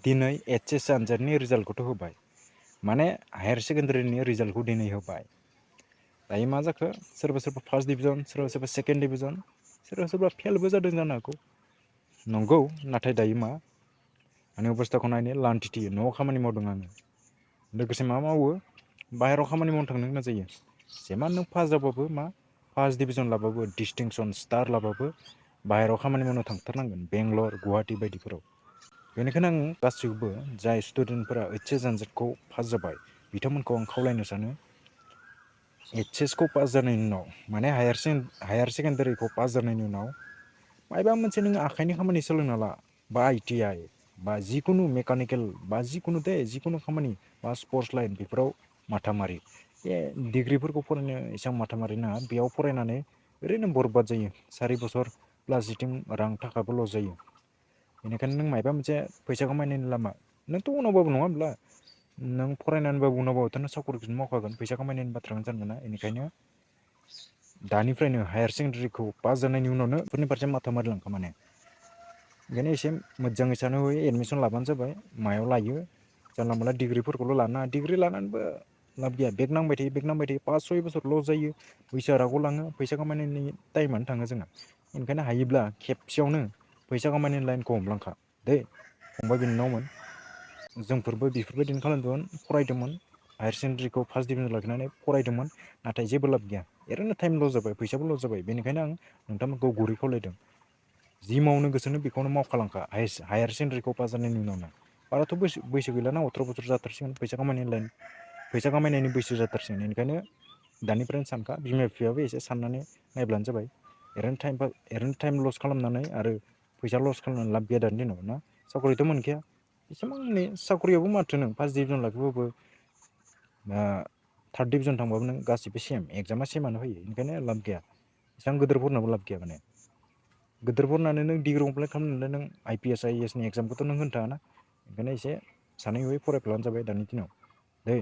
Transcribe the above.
दिनै एचएस आनजादनि रिजाल्टखौथ' होबाय, माने हायार सेकेन्डारिनि रिजाल्टखौ दिनै होबाय। दायो मा जाखो, सोरबा सोरबा फार्स्ट डिभिजन, सोरबा सोरबा सेकेन्ड डिभिजन, सोरबा सोरबा फेलबो जादों जानो हागौ। नंगौ, नाथाय दायो मा, आंनि अबस्थाखौ नायनो लान्थिथियो, न'आव खामानि मावदों आङो। लोगोसे मा मावो, बाहेरायाव खामानि मावनो थांनो गोनां जायो। जेमान नों पास जाबाबो मा, फार्स्ट डिभिजन लाबाबो, डिस्टिंसन स्टार लाबाबो बाहेरायाव खामानि मावनो थांथारनांगोन, बेंगलर गुवाहाटि बायदिफोराव। बेनिखायनो आं गासैखौबो जाय स्टुडेन्टफोरा एचएस आनजादखौ पास जाबाय बिथांमोनखौ आं खावलायनो सानो, एचएसखौ पास जानायनि उनाव, माने हायार सेकेन्डारिखौ पास जानायनि उनाव मायबा मोनसे नों आखाइनि खामानि सोलोंना ला, बा आइटिआइ बा जिकुनु मेकानिकेल बा जिकुनु खामानि बा स्पर्टस लाइन बेफोराव माथा मारि। बे डिग्रिफोरखौ फरायनो एसेबां माथा मारि नाङा, बेयाव फरायनानै ओरैनो बरबाद जायो। 4 बोसोर प्लास जिथिं रां थाखाबो लस जायो। बेनिखायनो नों मायबा मोनसे फैसा खामायनायनि लामा, नोंथ' उनावबाबो नङा होमब्ला, नों फरायनानैबाबो उनावबाबोथ' नों साकरिखौनो मावखागोन, फैसा खामायनायनि बाथ्राखौनो सानगोन ना। बेनिखायनो दानिफ्रायनो हायार सेकेन्डारिखौ पास जानायनि उनावनो बेफोरनि फारसे माथा मारिलांखा माने। ओंखायनो एसे मोजाङै सानै हयै एडमिसन लाबानो जाबाय। मायाव लायो, जानला मोनला डिग्रिफोरखौल' लानो नाङा। डिग्रि लानानैबो लाब गैया, बेक नांबाय थायो, 5-6 बोसोर लस जायो, बैसोआ रागाव फैसा खामायनायनि टाइमानो थाङो जोंना। ओंखायनो हायोब्ला खेबसेयावनो फैसा खामायनायनि लाइनखौ हमलांखा दै फंबाय बिनानावमोन। जोंफोरबो बेफोरबायदिनो खालामदोंमोन, फरायदोंमोन, हायार सेकेन्डारिखौ फार्स्ट डिभिजन लाखिनानै फरायदोंमोन, नाथाय जेबो लाब गैया, ओरैनो टाइम लस जाबाय, फैसाबो लस जाबाय। बेनिखायनो आं नोंथांमोनखौ गुरै खावलायदों, जि मावनो गोसोनो बेखौनो मावखालांखा हायार सेकेन्डारिखौ पास जानायनि उनावनो। बाराथ' बैसो गैलाना, 18 बोसोर जाथारसिगोन, फैसा खामायनायनि बैसो जाथारसिगोन। बेनिखायनो दानिफ्रायनो सानखा, बिमा बिफायाबो एसे साननानै नायब्लानो जाबाय। ओरैनो टाइम लस खालामनानै आरो फैसा लस खालामनानै लाब गैया दानि दिनाव ना। साकरिथ' मोनखाया, एसेबांनि साकरियावबो माथो नों फार्स्ट डिभिजन लाखिबाबो थार्ड डिभिजन थांबाबो नों गासिबो सेम, एग्जामा सेमानो फैयो। ओंखायनो लाब गैया, एसेबां गोदोर फरायनाबो लाब गैया माने। गोदोर फरायनानै नों डिग्रि कमप्लिट खालामनानै नों IPS IASनि एग्जामखौथ' नों होनो थाङाना। ओंखायनो एसे सानै हयै फरायफ्लाबानो जाबाय दानि दिनाव दै।